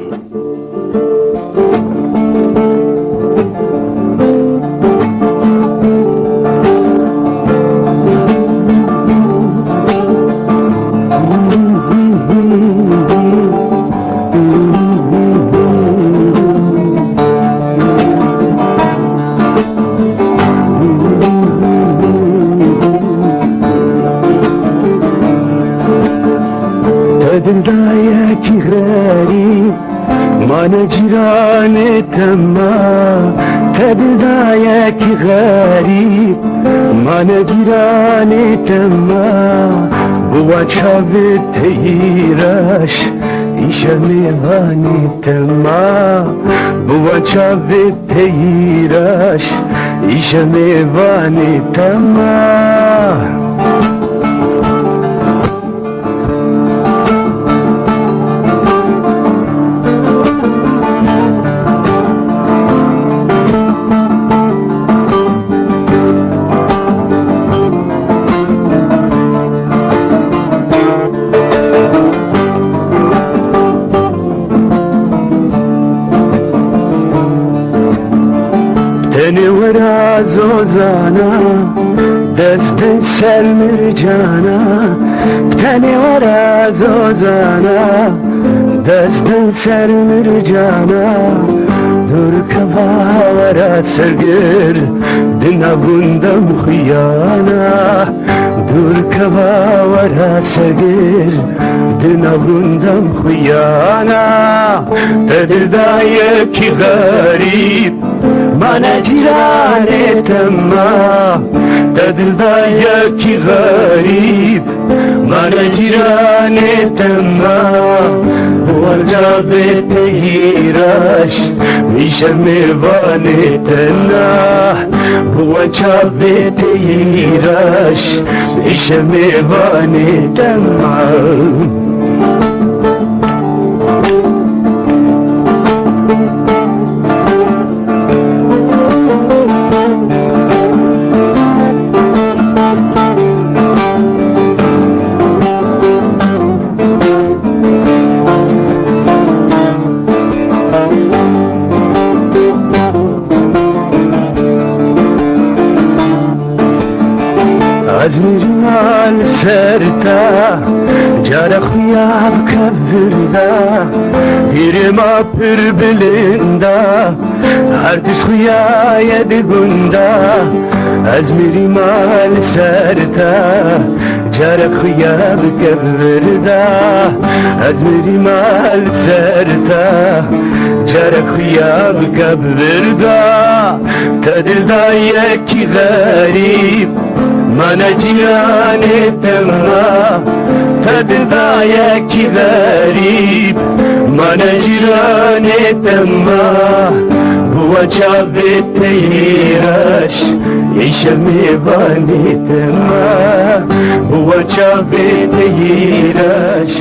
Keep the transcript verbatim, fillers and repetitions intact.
Te dildayekî xerîb mane cîranê te ma, te dildayekî xerîb mane cîranê te ma, bi wan çavê te hîraş îşe mêvanê te ma, bi wan çavê te hîraş îşe mêvanê te ma. Tenê wera zozana, dest din ser mircana. Tenê wera zozana, dest din ser mircana. Dûr keva wera sergir, di nav gundem xuyana. Dûr keva wera sergir, di nav gundem xuyana. Te dildayekî xerîb mane cîranê te ma, te dildayekî xerîb mane cîranê te ma. Bi wan çavê te hîraş îşe mêvanê te na, bi wan çavê te hîraş îşe mêvanê te ma. Ez mirîma li ser te, cara xuya bike vir de, hîrê ma pir bilind e, her tişt xuya ye di gund e. Ez mirîma li ser te, cara xuya bike vir de, ez mirîma li ser te, cara xuya bike vir de. Te dildayekî xerîb mane cîranê te ma, te dildayekî xerîb mane cîranê te ma. Bi wan çavê te hîraş îşe mêvanê te ma, bi wan çavê te hîraş